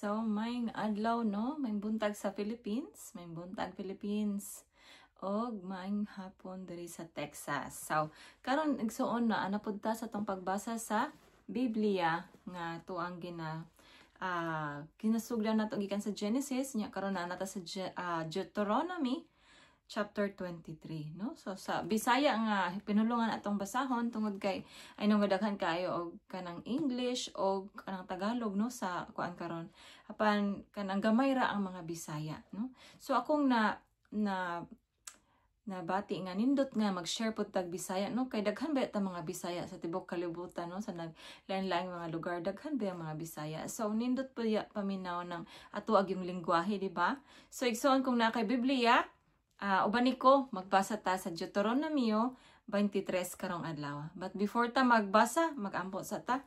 So, maayong adlaw, no? Maayong buntag sa Philippines. Maayong buntag, Philippines. Og maayong hapon diri sa Texas. So, karon, igsuon, na ana pud ta sa atong pagbasa sa Biblia nga tuang ginasugdan nato gikan sa Genesis nya karon naa na ta sa Deuteronomy chapter 23, no? So sa Bisaya nga pinulungan atong basahon tungod kay ay nung daghan kaayo og kanang English og kanang Tagalog, no, sa kuan karon, apan kanang gamay ra ang mga Bisaya, no? So akong na na nabati nga nindot nga mag-share pud tag Bisaya, no, kay daghan ba ta mga Bisaya sa tibok kalibutan, no? Sa nag lain-laing mga lugar, daghan ba ang mga Bisaya. So nindot pud ya paminaw ng ato ag yung lingwahe, di ba? So igsoon, kung naa kay Biblia, uban ko, magbasa ta sa Deuteronomio 23 karong adlaw. But before ta magbasa, magampo sa ta.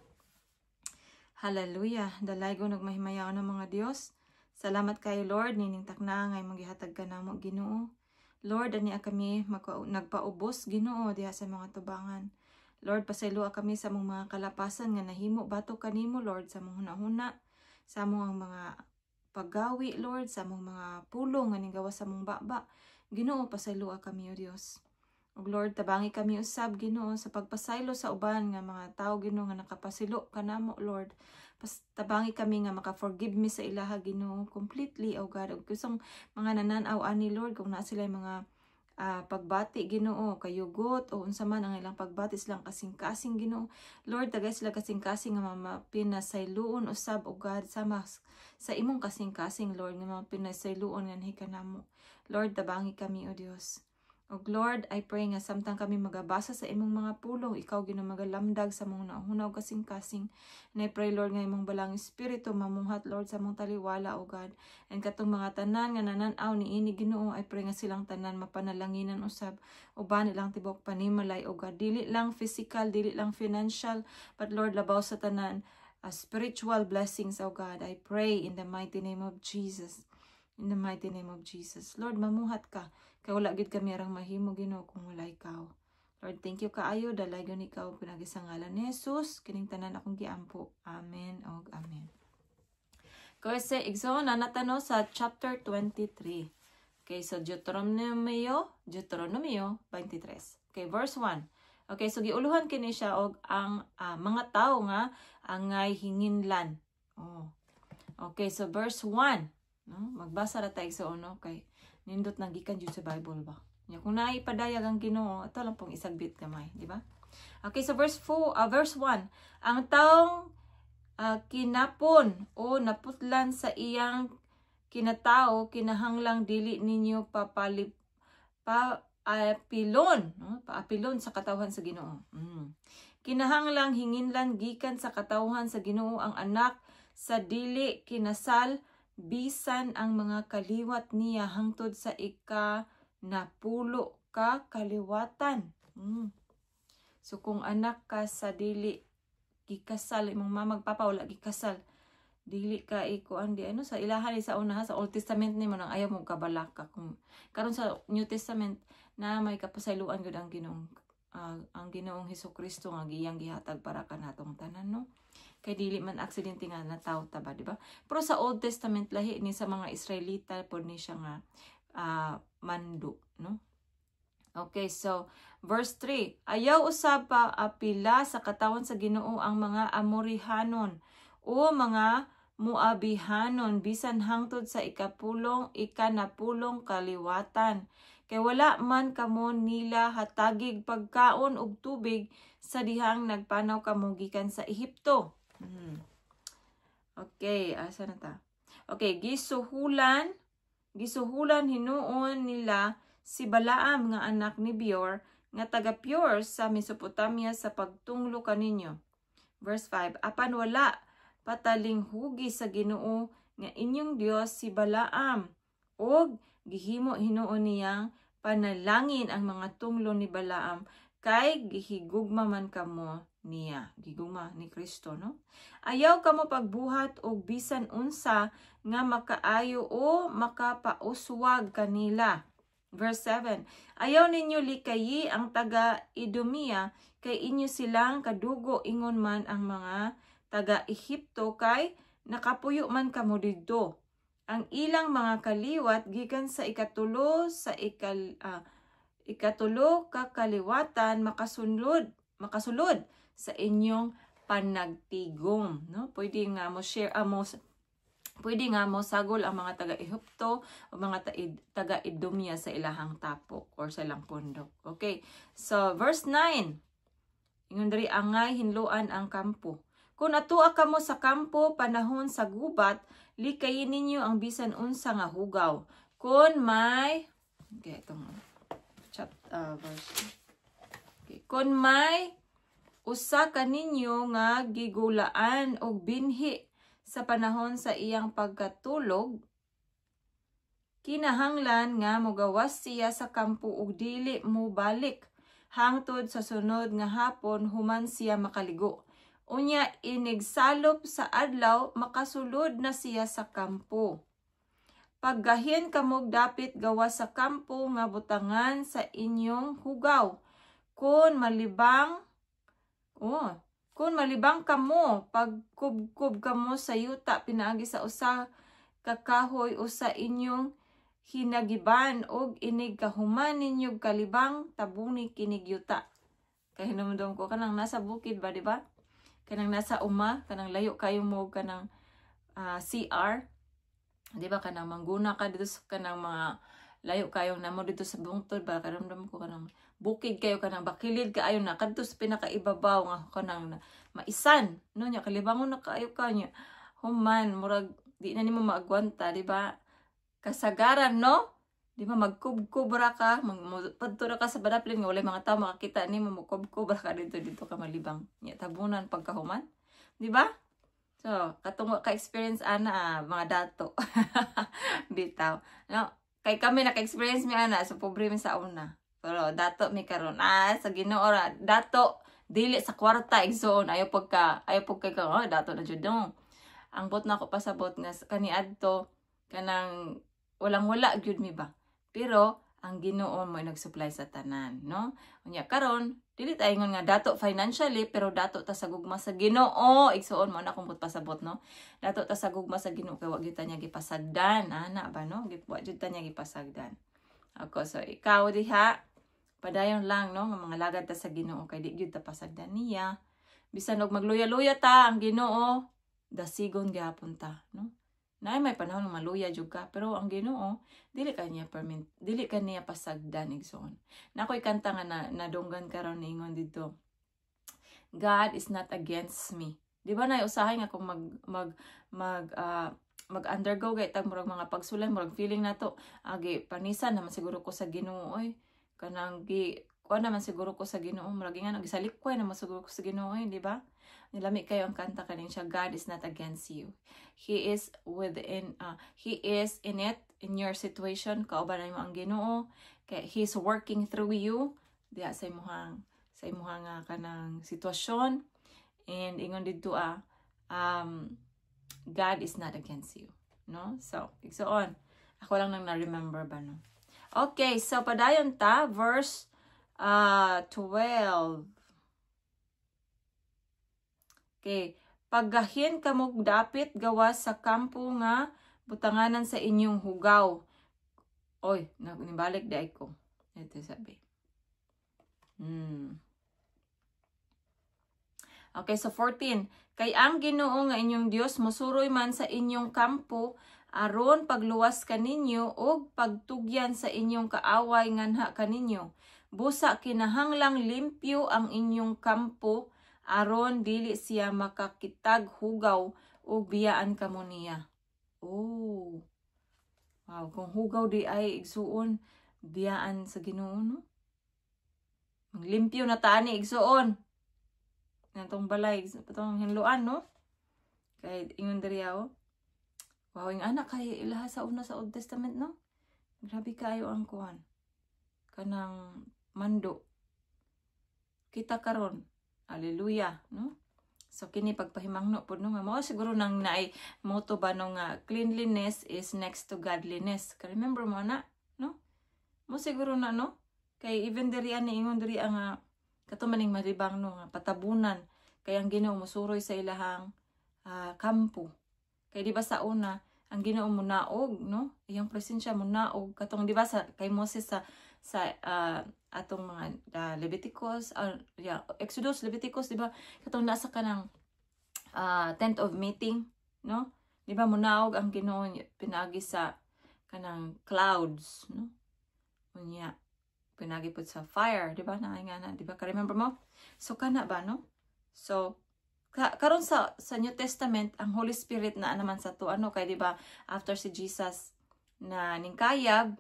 Hallelujah. Dalaygon ug mahimayaon ng mga Dios. Salamat kayo, Lord, nining takna nga imong gihatag kanamo, Ginoo. Lord, ani kami nagpaubos, Ginoo, diha sa mga tubangan. Lord, pasayloa kami sa among mga kalapasan nga nahimo batok kanimo, Lord, sa among hunahuna, sa among mga paggawi, Lord, sa among mga pulong nga ninggawas sa among baba. Ginoo, pasayloa kami, O Dios. Ug Lord, tabangi kami usab, Ginoo, sa pagpasaylo sa uban nga mga tawo, Ginoo, nga nakapasilo kanamo, Lord. Tabangi kami nga maka-forgive mi sa ilaha, Ginoo, completely, O God. Ug kusang mga nanan-aw ani, Lord, kung naa sila mga pagbati, Ginoo, kayugot o unsa man ang ilang pagbati silang kasing-kasing, Ginoo. Lord, tagay sila kasing-kasing nga mapinasayloon usab, O God, sama sa imong kasing-kasing, Lord, nga mapinasayloon nganhi kanamo. Lord, tabangi kami, O Dios. Og Lord, I pray nga samtang kami magabasa sa imong mga pulong, ikaw, Ginoo, magalamdag sa among hunahuna ug kasing-kasing. And I pray, Lord, nga imong Balaang Espiritu mamuhat, Lord, sa among taliwala, O God. And katong mga tanan nga nanan-aw niini, Ginoo, I pray nga silang tanan mapanalanginan usab uban ilang tibok panimalay, O God. Dili lang physical, dili lang financial, but Lord, labaw sa tanan, spiritual blessings, O God. I pray in the mighty name of Jesus. In the mighty name of Jesus. Lord, mamuhat ka. Kay wala gid kami arang mahimo, Ginoo, kung wala ikaw. Lord, thank you kaayo. Dalaygon ikaw pinagi sa ngalan ni Jesus. Kining tanan akong giampo. Amen og amen. Kasi igsoon na natano sa chapter 23. Okay, so Deuteronomio 23. Okay, verse 1. Okay, so giuluhan kini siya og ang mga tao nga angay hinginlan. Oh. Okay, so verse 1. No? Magbasa ra ta, igsoon, no, kay nindot nang gikan jud sa Bible ba. Nya kung naay padayag ang Ginoo, ato lang pong isagbit gamay, di ba? Okay, so verse 4, verse 1. Ang taong kinapon o naputlan sa iyang kinatao kinahanglang dili ninyo papalip paapilon, no? Paapilon sa katawhan sa Ginoo. Kinahanglang hinginlan gikan sa katawhan sa Ginoo ang anak sa dili kinasal bisan ang mga kaliwat niya hangtod sa ika 10 ka kaliwatan. So kung anak ka sa dili gikasal, imong mama ug papa wala gikasal, dili ka ikuan di ano sa ilahan ni sa una, sa Old Testament nimo nang ayaw mo kabalaka kung karon sa New Testament na may kapasayloan gud ang Ginoong Hesus Kristo nga giyang gihatag para kanatong tanan, no? Kay dili man aksidente nga nataw ta ba, di ba? Pero sa Old Testament, lahi ni sa mga Israelita pod ni siya nga mando, no? Okay, so verse 3. Ayaw usab pa apila sa katawan sa Ginoo ang mga Amorihanon o mga Moabihanon bisan hangtod sa 90 ikanapulong kaliwatan. Kay wala man kamo nila hatagig pagkaon og tubig sa dihang nagpanaw kamo gikan sa Ehipto. Okay, asa na ta? Okay, gisuhulan hinuon nila si Balaam nga anak ni Beor nga taga Peor sa Mesopotamia sa pagtunglo kaninyo. Verse 5, apan wala patalinghugi sa Ginoo nga inyong Dios si Balaam og gihimo hinuon niyang panalangin ang mga tunglo ni Balaam kay gihigugma man kamo niya, gigugma ni Kristo, no? Ayaw kamo pagbuhat og bisan unsa nga makaayo o makapauswag kanila. Verse 7, ayaw ninyo likayi ang taga Idumea kay inyo silang kadugo ingon man ang mga taga Ehipto kay Nakapuyo man kamo didto. Ang ilang mga kaliwat gikan sa ikatulo sa ikatulo ka kaliwatan makasulod sa inyong panagtigom, no? Pwede nga mo sagol ang mga taga-Ehipto o mga taga-Idumea sa ilahang tapok or sa ilang pundok. Okay. So verse 9. Ingon diri, angay hinloan ang kampo. Kung atua kamo sa kampo panahon sa gubat, likayin ninyo ang bisan unsa nga hugaw. Kung may Okay, itong chat verse. Okay. Kung may usa kaninyo nga gigulaan og binhi sa panahon sa iyang pagkatulog, kinahanglan nga mogawas siya sa kampo ug dili mo balik hangtod sa sunod nga hapon human siya makaligo. Unya inigsalop sa adlaw, makasulod na siya sa kampo. Paggahin kamog dapit gawas sa kampo nga butangan sa inyong hugaw. Kung malibang kamo, pagkubkob kamo sa yuta pinaagi sa usa ka kahoy o sa inyong hinagiban og inig kahuman ninyo kalibang, tabuni kinig yuta. Kahinumdum ko kanang nasa bukid ba, di ba? Kanang nasa uma, kanang layo kayo mo kanang CR. Di ba kanang mangguna ka dito sa kanang mga layo kayo namo dito sa bungtod ba, karamdam ko kanang bukid kayo, kanang bakilid kaayo na kadto sa pinakaibabaw nga kanang maisan, no? Nya kalibangon na kaayo ka nya human murag di na nimo maagwanta, di ba? Kasagaran, no? Di ba magkubkob ra ka, padto ra ka sa badaplin nga walay mga tao makakita nimo, mukubkob ra ka dito, dito ka malibang nya tabunan pagkahuman, di ba? So, katong ka-experience ana mga dato. Bitaw. No, kay kami naka-experience mi ana, so pobre mi sa una. Pero dato mi karon. Ah, sa Ginoo ra dato, dili sa kwarta, igsoon. Ayaw pagka ka, oh, dato na jud, no. Ang bot na ako pasabot nga kaniadto kanang walang wala gyud mi ba. Pero ang Ginoo mo nag-supply sa tanan, no? Unya karon dili ta ingon nga dato financially, pero dato ta sa gugma sa Ginoo. Igsuon mo na akong pasabot, no? Dato ta sa gugma sa Ginoo kay wa gyud ta niya gipasagdan, ana ba, no? Wa gyud ta niya gipasagdan. Ako, so ikaw diha, padayon lang, no, nga mga lagad ta sa Ginoo kay di gyud ta pasagdan niya. Bisan og magluya-luya ta, ang Ginoo dasigon gyapon ta, no? Naay may panahon nga maluya jud ka, pero ang Ginoo dili ka niya pasagdan, igsoon. Na ako'y kanta nga na nadunggan karon, niingon didto, "God is not against me." Di ba na usahay nga kung mag mag mag mag-undergo gay tag murag mga pagsulay, murag feeling nato agi panisan naman siguro ko sa Ginoo oy, kanang gi kuan naman siguro ko sa Ginoo, murag nga gisalikway naman siguro ko sa Ginoo oy, di ba? Nilami kayo ang kanta kaning siya, "God is not against you. He is within, He is in it, in your situation." Kauban mo ang Ginoo. Kay He's working through you diha sa imuhang kanang sitwasyon. And ingon didto God is not against you. No? So, igsoon. Ako lang nang na-remember ba, no? Okay, so padayon ta, verse 12. Okay. Paggahin kamo dapit gawas sa kampo nga butanganan sa inyong hugaw. Oy, nibalik di ko. Ito sabi. Okay, so 14. Kay ang Ginoo nga inyong Dios mosuroy man sa inyong kampo aron pagluwas kaninyo ug pagtugyan sa inyong kaaway nganha kaninyo. Busa kinahanglang limpyo ang inyong kampo aron dili siya makakitag hugaw ug biyaan kamo niya. Oh. Wow, kung hugaw di ay, igsuon, biyaan sa Ginoo, no? Maglimpyo na ta ani, igsuon. Natong balay, patong hinluan, no? Kay ingon diri oh. Wow, yung anak kay ilaha sa una sa Old Testament, no? Grabe kayo ang kuan. Kanang mando. Kita karon. Hallelujah, no? So kini pagpahimangno pud, no, nga mao siguro nang naay motto ba, no, nga cleanliness is next to godliness. Ka remember mo na, no? Mo siguro na, no? Kay even diri ani ingon diri ang kato maning malibang, no, nga patabunan kay ang Ginoo mosuroy sa ilahang kampo. Kay di ba sa una, ang Ginoo munaog, no? Iyang presensya munaog katong, di ba, sa kay Moses sa atong mga Leviticus, yeah, Exodus, Leviticus, di ba? Katong nasa kanang tent of meeting, no? Di ba munaog ang Ginoo pinagi sa kanang clouds, no? Unya pinagi pud sa fire, di ba? Na nga na, di ba? Ka-remember mo? So kana ba, no? So karon sa New Testament, ang Holy Spirit na naman sa to ano, kay di ba after si Jesus na ningkayab,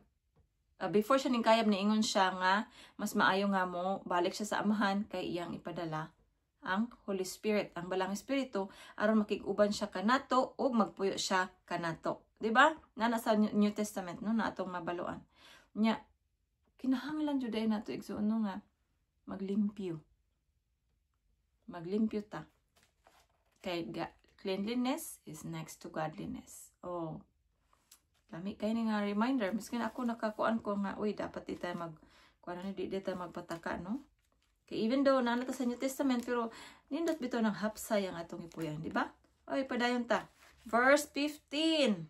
before siya ningkayab, niingon siya nga mas maayo nga mo balik siya sa Amahan kay iyang ipadala ang Holy Spirit, ang Balang Espiritu, aron makig-uban siya kanato ug magpuyo siya kanato. Di ba? Na nasa New Testament, no, na atong mabaluan. Nya kinahanglan jud ay nato, igsuon, no, nga maglimpyo. Maglimpyo ta. Kay cleanliness is next to godliness. Oh. Lami kay ni nga reminder. Miskin ako nakakuan ko nga, uy, dapat di tayo mag kuan ano, di tayo magpataka, no? Kay even though naa ta sa New Testament, pero nindot bitaw ng hapsay ang atong ipuyan, di ba? Oy, padayon ta. Verse 15.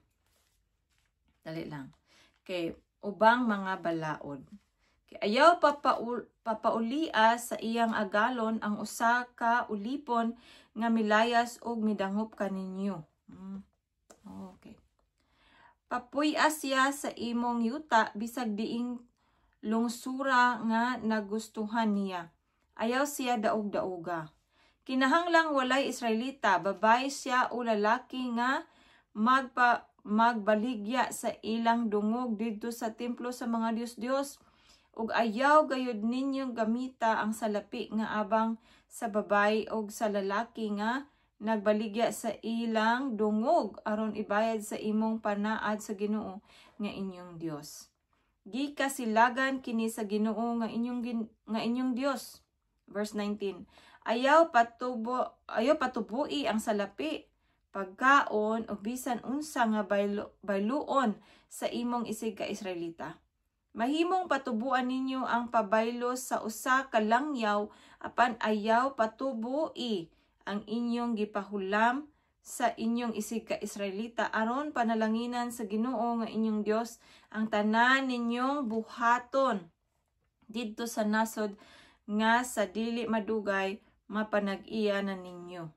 Dali lang. Kay ubang mga balaod. Kay ayaw papaulia sa iyang agalon ang usa ka ulipon nga milayas og midangop kaninyo. Okay. Papuy-a siya sa imong yuta bisag diing lungsura nga nagustuhan niya. Ayaw siya daog-daoga. Kinahanglang walay Israelita, babae siya o lalaki, nga magbaligya sa ilang dungog didto sa templo sa mga dios-dios, ug ayaw gayud ninyong gamita ang salapi nga abang sa babae og sa lalaki nga nagbaligya sa ilang dungog aron ibayad sa imong panaad sa Ginoo nga inyong Dios. Gikasilagan kini sa Ginoo nga inyong Dios. Verse 19. Ayaw patuboi ang salapi, pagkaon o bisan unsa nga bayluon sa imong isig ka Israelita. Mahimong patubuan ninyo ang pabaylo sa usa ka langyaw, apan ayaw patuboi ang inyong gipahulam sa inyong isig ka Israelita aron panalanginan sa Ginoo nga inyong Dios ang tanan ninyong buhaton didto sa nasod nga sa dili madugay mapanag-iya na ninyo.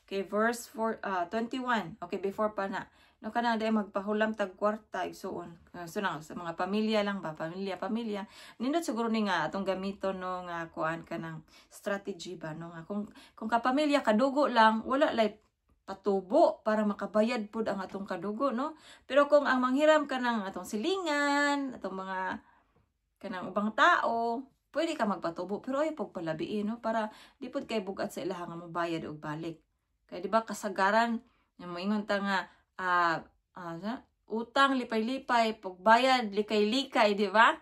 Okay, verse 4, 21. Okay, before pa na. No, kana day magpahulam tag kwarta, igsuon. So na sa mga pamilya lang ba, pamilya, pamilya. Nindot siguro ni nga atong gamiton, no, nga kuan ka ng strategy ba, no, nga kung kapamilya, kadugo lang, wala lay patubo para makabayad pud ang atong kadugo, no. Pero kung ang manghiram ka ng atong silingan, atong mga kanang ubang tao, pwede ka magpatubo pero ay pagpalabiin, no, para di pud kay bugat sa ilaha nga mobayad og balik. Kay di ba kasagaran moingon ta nga utang lipay-lipay, pagbayad likay-likay, di ba?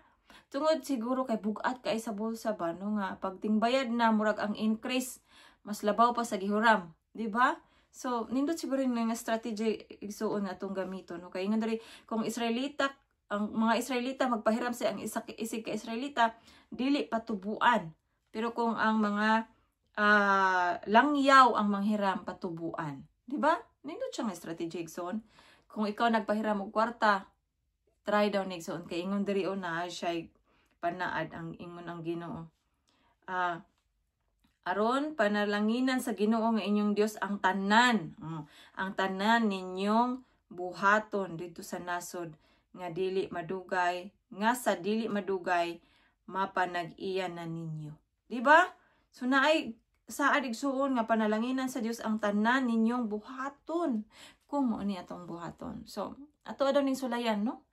Tungod siguro kay bugat kay sa bulsa ba, no, nga pagtingbayad na murag ang increase mas labaw pa sa gihuram, di ba? So nindot siguro nga strategy, igsuon, nga atong gamiton, no, kay ingon diri kung Israelita, ang mga Israelita magpahiram sa ang isa isig ka Israelita, dili patubuan. Pero kung ang mga langyaw ang manghiram, patubuan. Di ba? Nindot siya nga strategy, igsoon. Kung ikaw nagpahiram og kwarta, try daw ni, igsoon, kay ingon diri o na siya panaad ang ingon ang Ginoo. Aron panalanginan sa Ginoo nga inyong Dios ang tanan ninyong buhaton didto sa nasod nga sa dili madugay mapanag-iya na ninyo. Di ba? So naay saad, igsuon, nga panalanginan sa Dios ang tanan ninyong buhaton kung mo ni atong buhaton. So ato daw ning sulayan, no?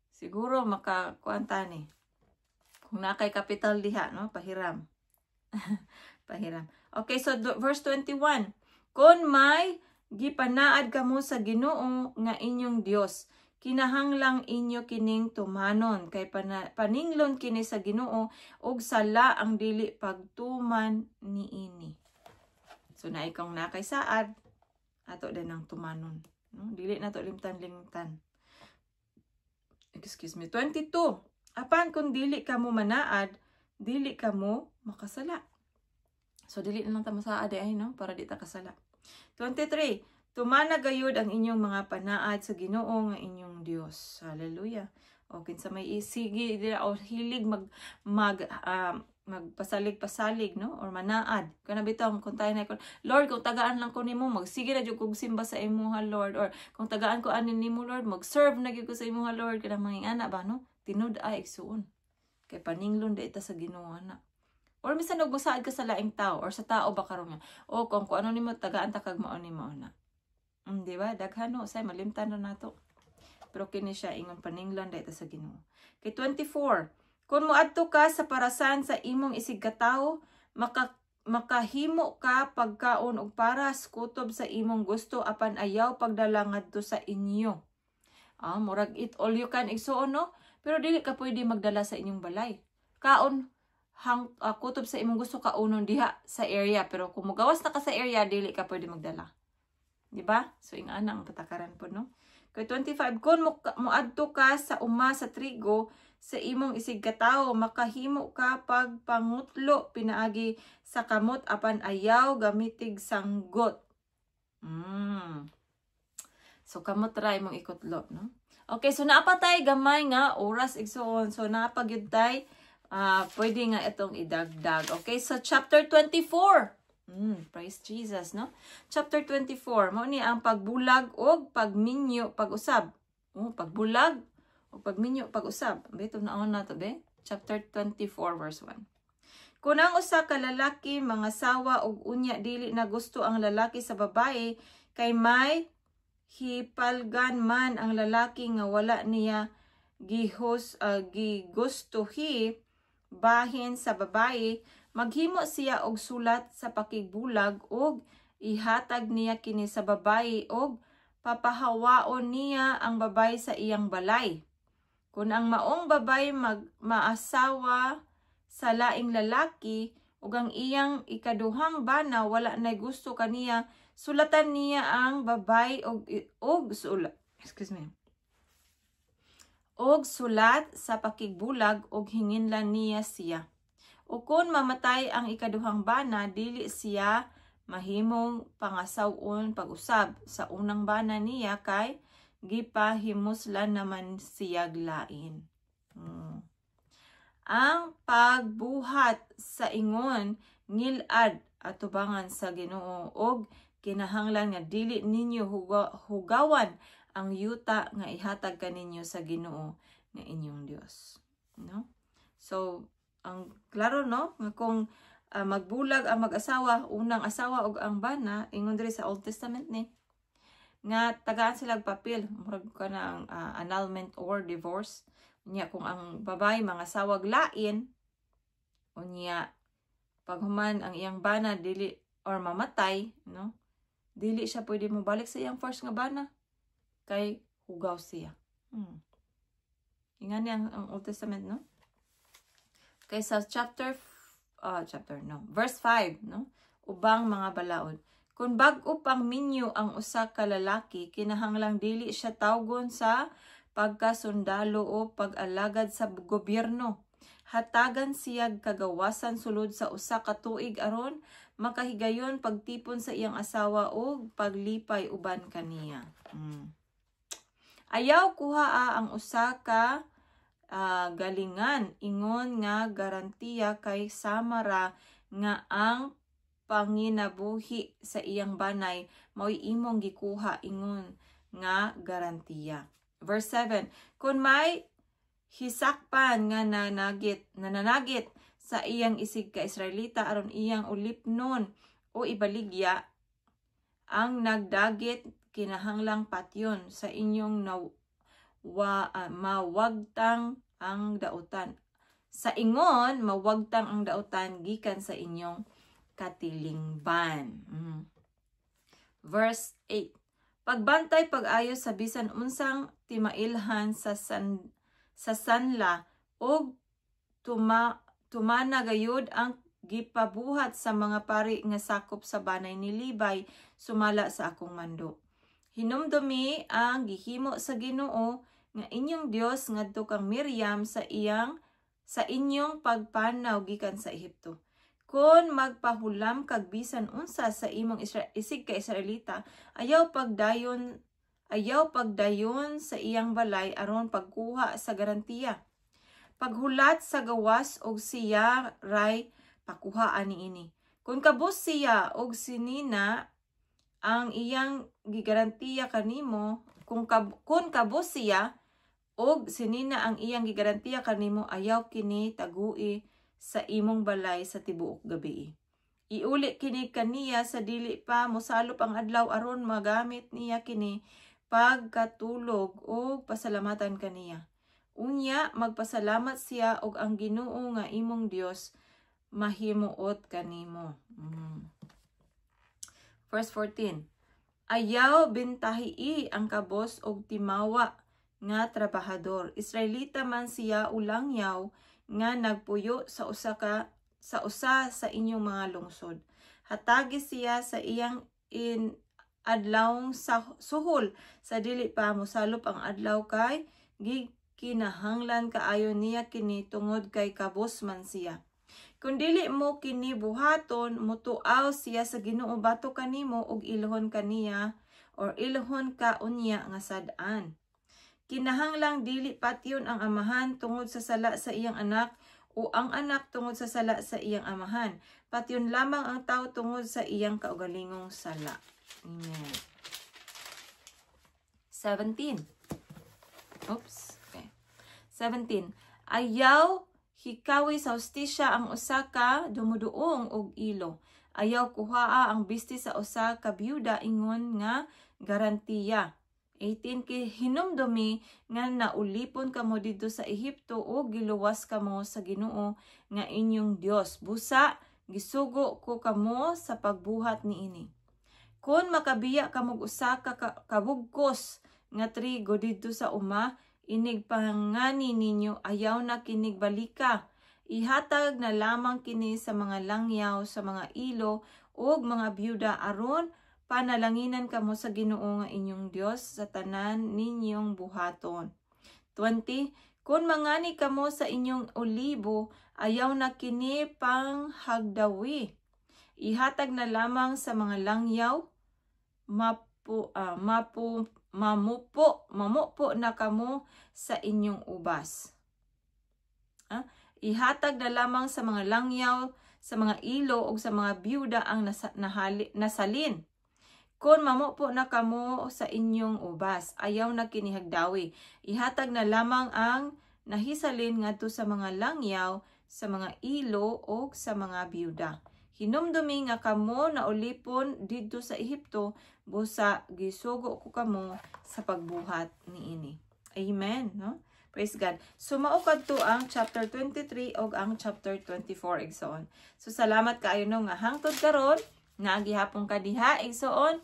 Siguro makakuan ta ni. Kung naa kay kapital diha, no, pahiram. Pahiram. Okay, so verse 21. Kung may gipanaad kamo sa Ginoo nga inyong Dios, kinahanglang inyo kining tumanon kay paninglon kini sa Ginoo ug sala ang dili pagtuman niini. So na ikaw na kay saad, ato din ang tumanon, no? Dili na to limtan-limtan. Excuse me. 22. Apan kung dili kamo manaad, dili kamo makasala. So dili na lang ta masaad ay, no, para di ta kasala. 23. Tumana gayud ang inyong mga panaad sa Ginoo nga inyong Dios. Hallelujah. O kinsa may isigi dira o hilig mag mag um, magpasalig-pasalig, no, or manaad kana bitaw, kung tayo na, "Lord, kung tagaan lang ko nimo, magsige na jud kog simba sa imuha, Lord," or "Kung tagaan ko ani nimo, Lord, mag-serve na gyud ko sa imuha, Lord," kana mga ana ba, no? Tinud ay, igsuon, kay paninglon di ita sa Ginoo na. Or minsan og mosaad ka sa laing tao or sa tao ba karon nga, "O kung ano nimo, tagaan ta kag mao nimo na." Di ba? Daghan, no, say malimtan na nato. Pero kini siya ingon, paninglan di ta sa Ginoo. Kay 24. Kung moadto ka sa parasan sa imong isig katawo, makahimo ka pagkaon og paras kutob sa imong gusto, apan ayaw pagdala ngadto sa inyo. Ah, murag eat all you can, igsuon, no? Pero dili ka pwede magdala sa inyong balay. Kaon hang kutob sa imong gusto, kaunon diha sa area, pero kung mugawas na ka sa area, dili ka pwede magdala. Di ba? So ingana ang patakaran po, no? Kay 25, kung moadto ka sa uma sa trigo sa imong isig katawo, makahimo ka pagpangutlo pinaagi sa kamot, apan ayaw gamitig sanggot. So kamot ra imong ikutlo, no? Okay, so naa pa tay gamay nga oras, igsuon. So naa pa gyud tay pwede nga itong idagdag. Okay, so chapter 24. Praise Jesus, no? Chapter 24, mao ni ang pagbulag og pagminyo pag-usab. Oh, pagbulag o pagminyo pag-usab. Bito na na to be. Chapter 24 verse 1. Kung ang usa ka lalaki mangasawa og unya dili na gusto ang lalaki sa babae, kay may hipalgan man ang lalaki nga wala niya gigustuhi bahin sa babae, maghimo siya og sulat sa pakigbulag og ihatag niya kini sa babae og papahawaon niya ang babae sa iyang balay. Kung ang maong babae maasawa sa laing lalaki ug ang iyang ikaduhang bana wala nay gusto kaniya, sulatan niya ang babae og sulat, excuse me, og sulat sa pakigbulag og hinginlan niya siya. O kung mamatay ang ikaduhang bana, dili siya mahimong pangasawon pag-usab sa unang bana niya kay gipahimuslan naman siyag lain. Ang pagbuhat sa ingon ngilad atubangan sa Ginoo og kinahanglan nga dili ninyo hugawan ang yuta nga ihatag kaninyo sa Ginoo nga inyong Dios. No? So, ang klaro, no, nga kung magbulag ang mag-asawa, unang asawa ug ang bana, ingon diri sa Old Testament ni nga tagaan sila papel, murag ka ng annulment or divorce. Unya kung ang babae mangasawag lain, unya paghuman ang iyang bana dili or mamatay, no, dili siya pwede mo balik sa iyang first nga bana kay hugaw siya. Ingani ang Old Testament, no? Kay sa chapter, no, verse 5, no, ubang mga balaod. Kung bag-o pang minyo ang usa ka lalaki, kinahanglang dili siya tawgon sa pagkasundalo o pag-alagad sa gobyerno. Hatagan siyag kagawasan sulod sa 1 ka tuig aron makahigayon pagtipon sa iyang asawa o paglipay uban kaniya. Ayaw kuhaa ang usa ka galingan ingon nga garantiya kay sama ra nga ang panginabuhi sa iyang banay mao'y imong gikuha ingon nga garantiya. Verse 7. Kung may hisakpan nga nananagit sa iyang isig ka Israelita aron iyang ulipnon o ibaligya, ang nagdagit kinahanglang patyon. Sa inyong mawagtang ang dautan. Sa ingon, mawagtang ang dautan gikan sa inyong katilingban. Verse 8. Pagbantay pag-ayo sa bisan unsang timailhan sa sanla og tumana gayud ang gipabuhat sa mga pari nga sakop sa banay ni Libay sumala sa akong mando. Hinumdumi ang gihimo sa Ginoo nga inyong Dios ngadto kang Miriam sa inyong pagpanaw gikan sa Ehipto. Kon magpahulam kag bisan unsa sa imong isig ka Israelita, ayaw pagdayon sa iyang balay aron pagkuha sa garantiya. Paghulat sa gawas og siya ray pakuhaan niini. Kung kabos siya og sinina ang iyang gigarantiya kanimo, kung kabos siya og sinina ang iyang gigarantiya kanimo, ayaw kini tagui sa imong balay sa tibuok gabi. Iuli kini kaniya sa dili pa mosalop ang adlaw aron magamit niya kini pagkatulog og pasalamatan kaniya. Unya magpasalamat siya og ang Ginoo nga imong Dios mahimuot kanimo. Verse 14. Ayaw bentahii ang kabos og timawa nga trabahador. Israelita man siya o langyaw nga nagpuyo sa usa sa inyong mga lungsod. Hatagi siya sa iyang in adlawng sa suhol sa dili pa mosalop ang adlaw kay gikinahanglan kaayo niya kini tungod kay kabos man siya. Kung dili mo kini buhaton, mutuaw siya sa Ginoo batok kanimo ug ilhon kaniya or ilhon ka unya nga sad-an. Kinahanglang dili patyon ang amahan tungod sa sala sa iyang anak o ang anak tungod sa sala sa iyang amahan. Patyon lamang ang tao tungod sa iyang kaugalingong sala. Amen. 17. Oops. Okay. 17. Ayaw hikawi sa hustisya ang usa ka dumuduong og ilo. Ayaw kuhaa ang bisti sa usa ka byuda ingon nga garantiya. 18. Kay hinumdumi nga naulipon kamo didto sa Ehipto ug giluwas kamo sa Ginoo nga inyong Dios. Busa gisugo ko kamo sa pagbuhat niini. Kon makabiya kamog usa ka kabugkos nga trigo didto sa uma, inig pangani ninyo, ayaw na kinig balika. Ihatag na lamang kini sa mga langyaw, sa mga ilo ug mga byuda aron panalanginan kamo sa Ginoo nga inyong Dios sa tanan ninyong buhaton. 20. Kung mangani kamo sa inyong olibo, ayaw na kini panghagdawi. Ihatag na lamang sa mga langyaw, mapu, mapu, mamupo, mamupo na kamo sa inyong ubas. Ihatag na lamang sa mga langyaw, sa mga ilo o sa mga byuda ang nasalin. Kung mamupo na kamo sa inyong ubas, ayaw na kinihagdawi. Ihatag na lamang ang nahisalin ngadto sa mga langyaw, sa mga ilo o sa mga byuda. Hinumdumi nga kamo na ulipon didto sa Ehipto, busa gisugo ko kamo sa pagbuhat niini. Amen, no? Praise God. So mao kadto ang chapter 23 og ang chapter 24, igsoon. So salamat kaayo, no, nga hangtod karon naa gihapon ka diha, igsoon.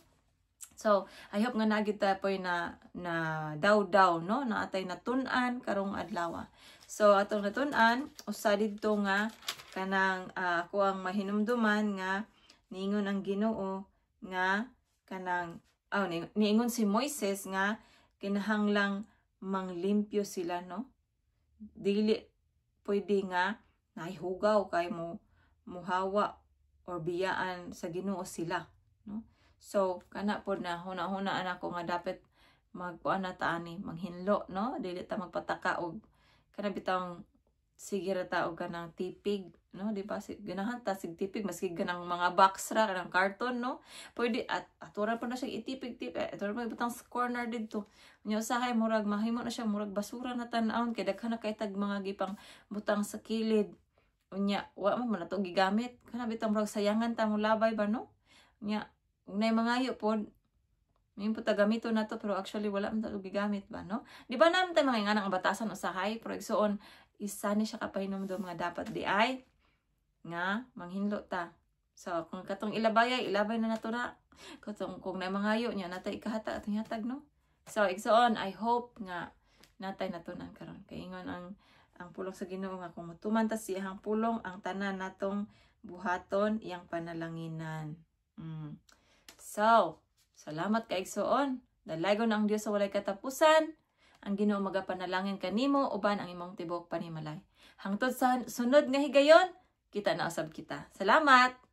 So, I hope nga naa gyud ta poy na na daw-daw, no, na atay natun-an karong adlaw. So, atong natun-an usa didto nga kanang ako ang mahinumduman nga niingon ang Ginoo nga kanang oh, niingon si Moises nga kinahanglang manglimpyo sila, no? Dili pwede nga nahihugaw kay mo muhawa or biyaan sa Ginoo sila, no? So kana pod na huna-huna ako nga dapat magkuan na ta ani, manghinlo, no? Dili ta magpataka og kana bitawng sige ra ta og kanang tipig, no? Di ba si ganahan ta sig tipig maski ganang mga box ra, kanang karton, no? Pwede at atura pa na siya itipig tip eh, atura pa ibutang sa corner didto. Unya usahay murag mahimo na siya murag basura na tan-awon kay daghan na kay tag mga gipang butang sa kilid. Unya wa man man nato gigamit, kana bitang murag sayangan ta mo labay ba, no? Unya ug nay mangayo pod may po ta gamito na to, pero actually wala man ta gigamit ba, no? Di ba naman tayo mga ingana ang batasan usahay? Pero igsuon, isa ni siya kapahinumdum nga dapat di ay nga manghinlo ta. So kung katong ilabay, ilabay na nato na. Katong kung nay mangayo niya natay ikahata atong hatag, no? So igsuon, I hope nga natay natunan karon. Kay ingon ang pulong sa Ginoo nga kung motuman ta sa iyang pulong, ang tanan natong buhaton iyang panalanginan. So, salamat kay igsuon. Dalaygon ang Dios sa walay katapusan. Ang Ginoo magapanalangin kanimo uban ang imong tibuok panimalay. Hangtod sa sunod nga higayon, Kita na usab kita. Salamat!